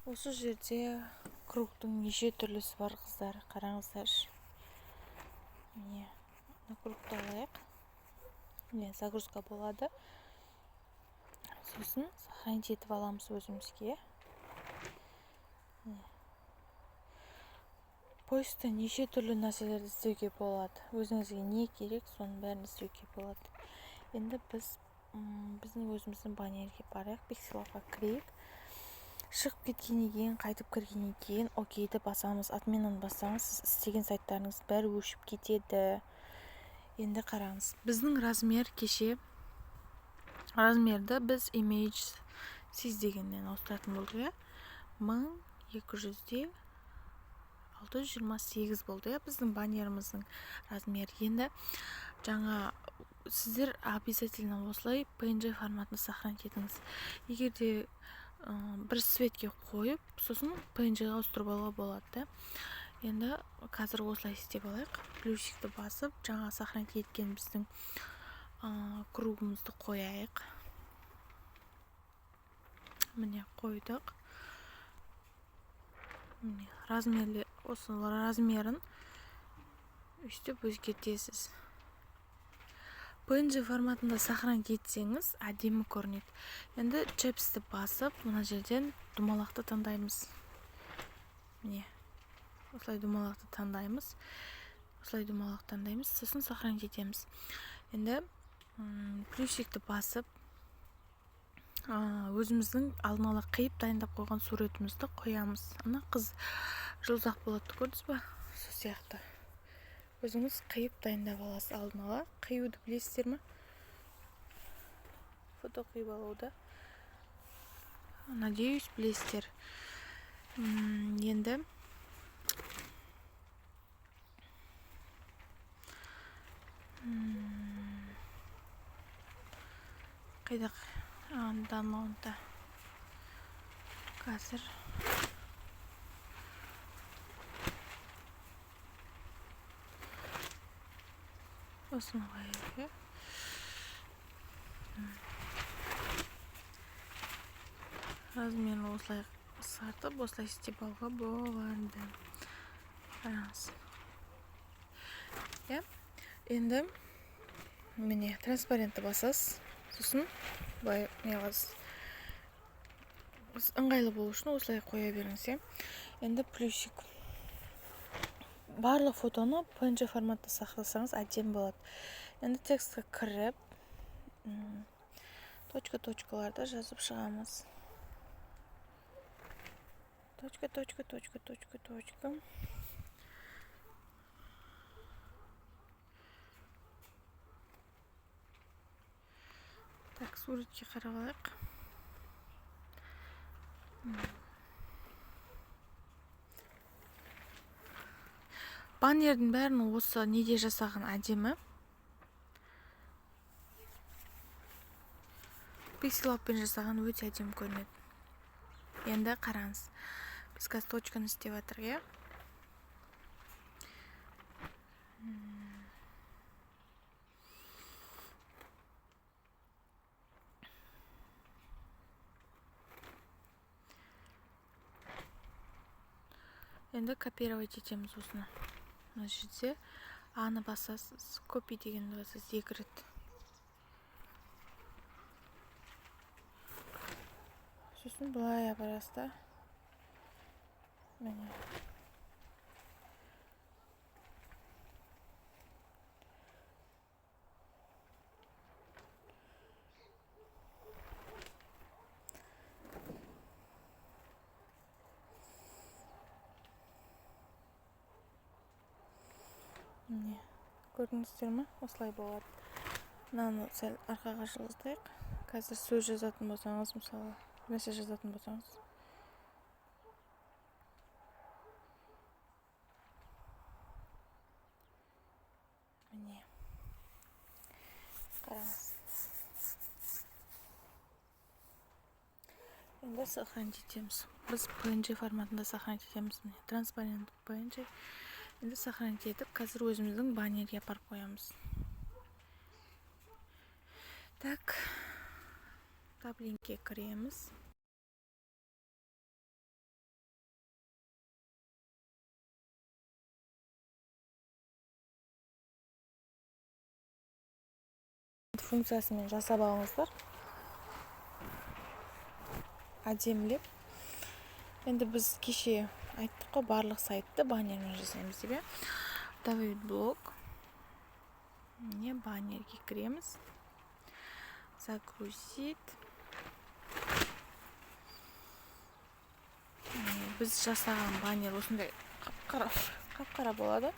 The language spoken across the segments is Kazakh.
Осы жерде кругтың неше түрлісі бар, қыздар, қараңыздаршы. Міне, мына кругты алайық. Міне, загрузка болады. Сосын сохранить етіп аламыз өзімізге. Міне. Поискта неше түрлі нәрселерді іздеуге болады. Өзіңізге не керек, соның бәрін іздеуге болады. Енді біз біздің өзіміздің баннерге барайық, Пикселабқа кірейік. Шығып кеткеннен кейін, қайтып кіргеннен кейін окейді басамыз. Отменаны бассаңыз, сіз істеген сайттарыңыз бәрі өшіп кетеді. Енді қараңыз, біздің размер кеше размерді біз image size дегеннен ауыстыратын болдық, иә. 1200-де 628 болды, иә, біздің баннеріміздің размері. Енді жаңа сіздер обязательно осылай PNG форматында сохранить етіңіз. Егер де бір цветке қойып, сосын PNG-ға ауыстырып алуға болады да. Енді қазір осылай істеп алайық. Плюсикті басып, жаңа сохранить еткен біздің кругымызды қояйық. Міне, қойдық. Міне, размерлі, осы размерін өйстіп өзгертесіз. PNG форматында сохранить етсеңіз, әдемі көрінеді. Енді Shapes-ті басып, мына жерден домалақты таңдаймыз. Міне, осылай домалақты таңдаймыз. Осылай домалақ таңдаймыз, сосын сохранить етеміз. Енді плюсикті басып, өзіміздің алдын ала қиып дайындап қойған суретімізді қоямыз. Ана қыз Жұлдыз Ақболатты көрдіңіз ба? Сол сияқты. Өзіңіз қиып дайындап аласыз алдын ала. Қиюды білесіздер ме? Фото қиып алуды. Надеюсь, білесіздер. Енді қайда downloadта қазір осыны қояйық, иә. Размерін осылай қысқартып, осылай істеп алуға болады. Қараңыз, иә. Енді міне, транспарентті басасыз, сосын былай не қыласыз, ыңғайлы болу үшін осылай қоя беріңіз, иә. Енді плюсик. Барлық фотоны PNG форматта сақтасаңыз, әдемі болады. Енді текстке кіріп, точка точкаларды жазып шығамыз. Точка, точка, точка, точка, точка. Так, суретке қарап алайық. Баннердің бәрін осы неде жасаған әдемі. Пикселаппен жасаған өте әдемі көрінеді. Енді қараңыз, біз қазір точканы істеп жатырмық, иә. Енді копировать етеміз осыны. Мына жерде А-ны басасыз, copy дегенді басасыз екі рет. Сосын былай апарасыз да. Міне. Міне, көрдіңіздер ме? Осылай болады. Мынаны сәл арқаға жылжытайық. Қазір сөз жазатын болсаңыз, мысалы, нәрсе жазатын болсаңыз, міне, қараңыз. Енді сохранить етеміз. Біз PNG форматында сохранить етеміз. Міне, транспарент PNG. Енді сохранить етіп, қазір өзіміздің баннерге апарып қоямыз. Так, Taplink-ке кіреміз. Функциясымен жасап алыңыздар әдемілеп. Енді біз кеше айттық қой, барлық сайтты баннермен жасаймыз деп, иә. Добавить блок. Міне, баннерге кіреміз. Загрузить. Біз жасаған баннер осындай қап-қара, қап-қара болады.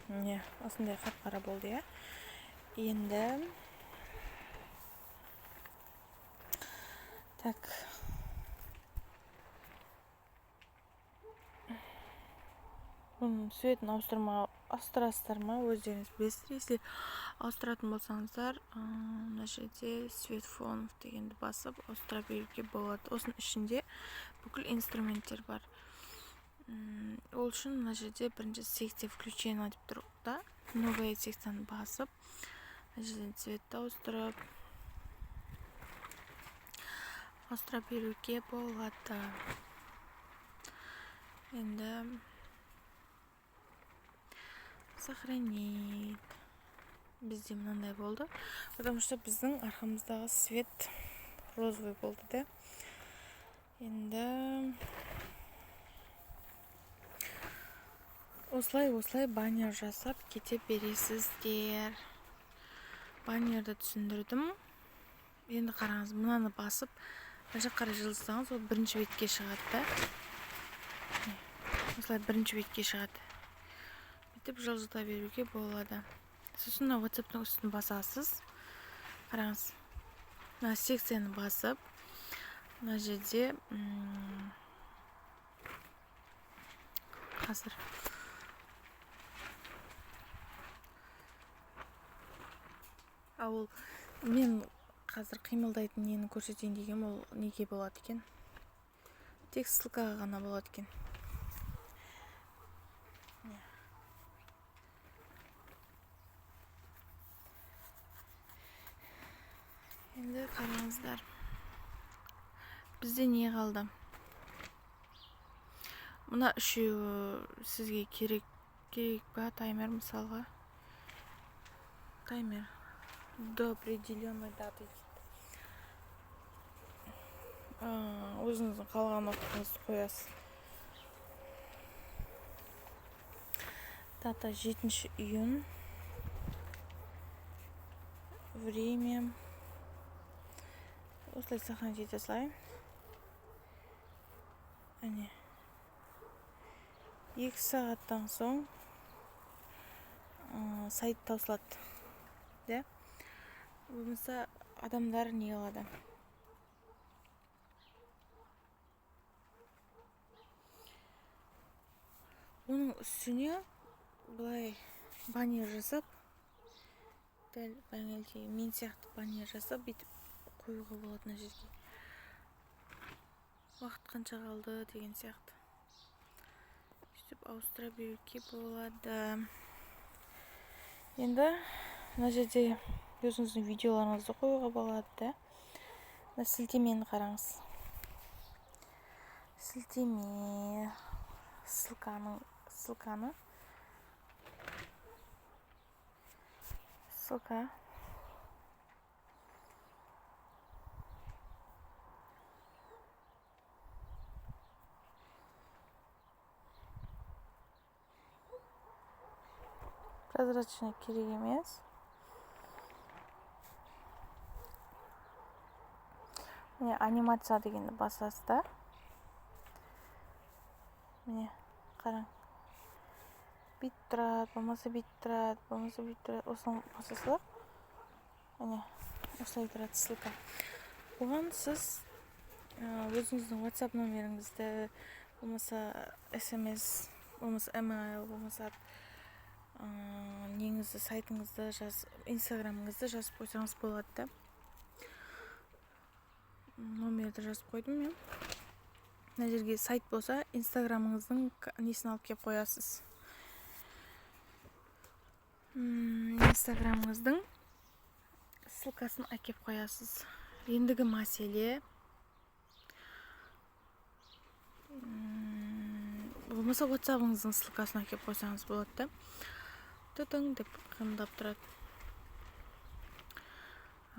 Міне, осындай қап-қара болды, иә. Енді так, бұның цветін ауыстырасыздар ма, өздеріңіз білесіздер. Если ауыстыратын болсаңыздар, мына жерде цвет фонов дегенді басып ауыстыра беруге болады. Осының ішінде бүкіл инструменттер бар. Ол үшін мына жерде бірінші секция включена деп тұр да, новая секцияны басып, мына жерден цветті ауыстырып ауыстыра беруге болады. Енді сохранить. Бізде мынандай болды, потому что біздің арқамыздағы цвет розовый болды да. Енді осылай баннер жасап кете бересіздер. Баннерді түсіндірдім. Енді қараңыз, мынаны басып мына жаққа қарай жылжытсаңыз, ол бірінші бетке шығады да. Осылай бірінші бетке шығады. Бүйтіп жылжыта беруге болады. Сосын мына WhatsApp-тың үстін басасыз. Қараңыз, мына секцияны басып, мына жерде, қазір ол мен қазір қимылдайтын нені көрсетейін дегенім, ол неге болады екен? Тек ссылкаға ғана болады екен. Енді қараңыздар, бізде не қалды? Мына үшеуі сізге керек па? Таймер мысалға. Таймер до определенной даты дейді. Өзіңіздің қалаған уақытыңызды қоясыз. Дата 7 июнь. Время. Осылай сохранить ете салайын. Әне. 2 сағаттан соң, сайт таусылады. Да? Болмаса адамдар не қылады? Оның үстіне былай баннер жасап, дәл бағанағыдай мен сияқты баннер жасап бүйтіп қоюға болады мына жерге. Уақыт қанша қалды деген сияқты. Сөйтіп ауыстыра беруге болады. Енді мына жерде өзіңіздің видеоларыңызды қоюға болады да. Мына сілтемені қараңыз. Сілтеме, ссылканы. Ссылка. Прозрачный керек емес. Міне, анимация дегенді басасыз да. Міне, қараң. Бүйтіп тұрады, болмаса бүйтіп тұрады, болмаса бүйтіп тұрады. Осыны басасыздар. Міне, осылай тұрады ссылка. Оған сіз, өзіңіздің WhatsApp номеріңізді, болмаса SMS, болмаса email, болмаса, неңізді, сайтыңызды жаз, Инстаграмыңызды жазып қойсаңыз болады да. Номерді жазып қойдым мен. Мына жерге сайт болса, Инстаграмыңыздың несін алып келіп қоясыз. Инстаграмыңыздың ссылкасын әкеп қоясыз. Ендігі мәселе, Болмаса WhatsApp'ыңыздың ссылкасын әкеліп қойсаңыз болады да. Тытың деп қимылдап тұрады.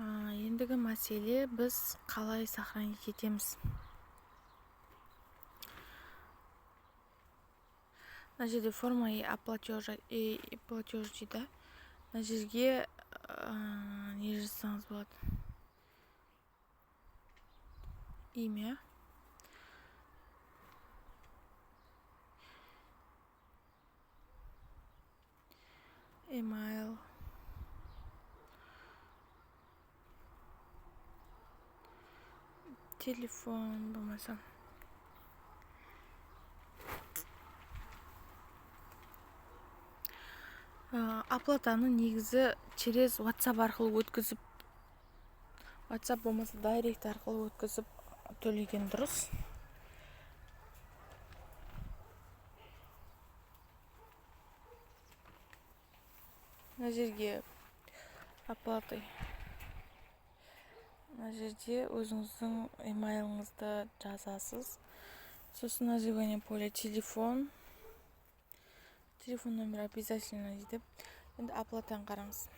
Ендігі мәселе, біз қалай сохранить етеміз? Мына жерде форма и платеж, и платеж дейді. Мына жерге не жазсаңыз болады? Имя. Email. Телефон болмаса. Оплатаны негізі через WhatsApp арқылы өткізіп, WhatsApp болмаса Direct арқылы өткізіп төлеген дұрыс. Мына жерге оплаты. Мына жерде өзіңіздің емейліңізді жазасыз. Сосын название поля телефон. Телефон номер обязательно дейді. Енді оплатаны қараңыз.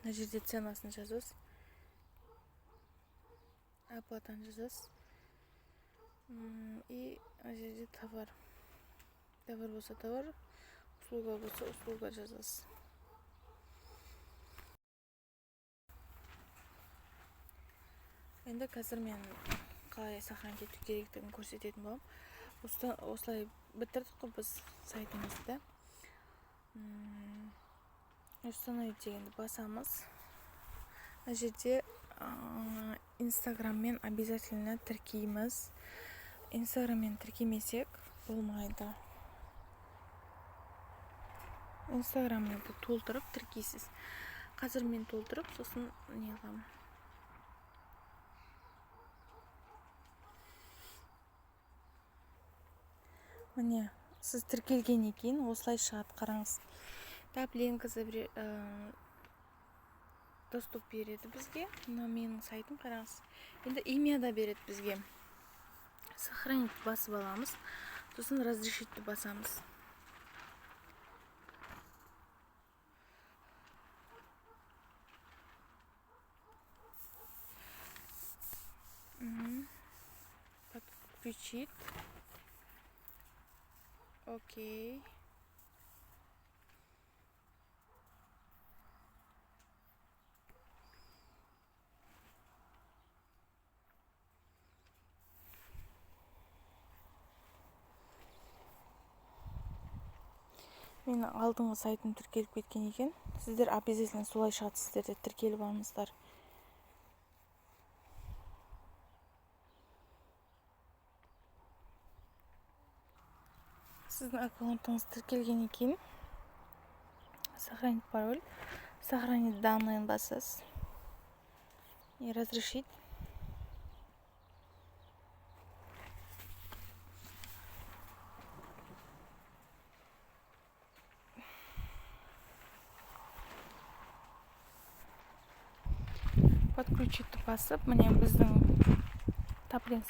Мына жерде ценасын жазасыз. Оплатаны жазасыз. И мына жерде товар. Товар болса товар, услуга болса услуга жазасыз. Енді қазір мен қалай сохранить ету керектігін көрсететін боламын. Осылай бітірдік қой біз сайтымызды. Установить дегенді басамыз. Мына жерде Инстаграммен обязательно тіркейміз. Инстаграммен тіркемесек болмайды. Инстаграмды толтырып тіркейсіз. Қазір мен толтырып, сосын не қыламын. Міне, сіз тіркелгеннен кейін осылай шығады, қараңыз. Таплинк доступ береді бізге. Мына менің сайтым, қараңыз. Енді имя да береді бізге. Сохранить басып аламыз. Сосын разрешить басамыз. Подключить. Окей. Менің алдыңғы сайтым тіркеліп кеткен екен. Сіздер обязательно солай шығады, сіздер де тіркеліп алыңыздар. Сіздің аккаунтыңыз тіркелгеннен кейін сохранить пароль, сохранить данные басасыз и разрешить. Подключить басып, міне біздің Таплинк